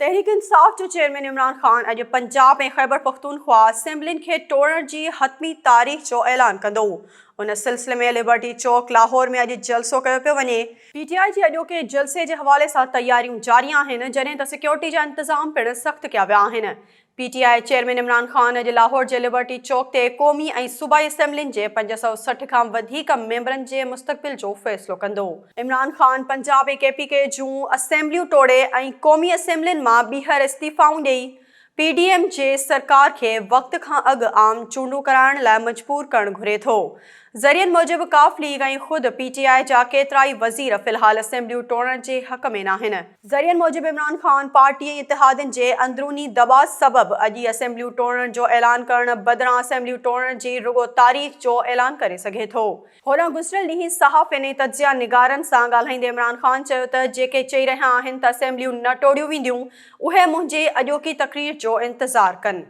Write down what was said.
تحريڪ انصاف جو چيئرمين عمران خان اڄ پنجاب ۽ خيبرپختونخوا اسيمبلين کي ٽوڙڻ جي حتمي تاريخ جو اعلان ڪندو. ان سلسلي ۾ لبرٽي چوڪ لاهور ۾ اڄ جلسو ڪيو پيو وڃي. پي ٽي آء جي اڄوڪي جلسي جي حوالي سان تياريون جاري آهن، جڏهن ته سيڪيورٽي جا انتظام پڻ سخت ڪيا ويا آهن. P T I chairman Imran Khan اڄ لاهور جي لبرٽي چوڪ تي قومي ۽ صوبائي اسيمبلين جي 560 کان وڌيڪ ميمبرن جي مستقبل جو فيصلو ڪندو. عمران خان پنجاب ۽ ڪي پي ڪي جون اسيمبليون ٽوڙي ۽ قومي اسيمبلين مان ٻيهر استعيفائون ڏئي پي ڊي ايم جي سرڪار کي وقت کان اڳ عام چونڊون ڪرائڻ لاء مجبور ڪرڻ گهري ٿو. ذريعن موجب قاف ليگ ۽ خود پي ٽي آء جا ڪيترائي وزير في الحال اسيمبليون ٽوڙڻ جي حق ۾ ناهن. ذريعن موجب عمران خان پارٽي ۽ اتحادين جي اندروني دٻاء سبب اڄ ئي اسيمبليون ٽوڙڻ جو اعلان ڪرڻ بدران اسيمبليون ٽوڙڻ جي رڳو تاريخ جو اعلان ڪري سگهي ٿو. هوڏانهن گذريل ڏينهن صحافين ۽ تجزيه نگارن سان ڳالهائيندي عمران خان چيو ته جيڪي چئي رهيا آهن ته اسيمبليون نه ٽوڙيون وينديون اهي منهنجي اڄوڪي تقرير جو انتظار ڪن.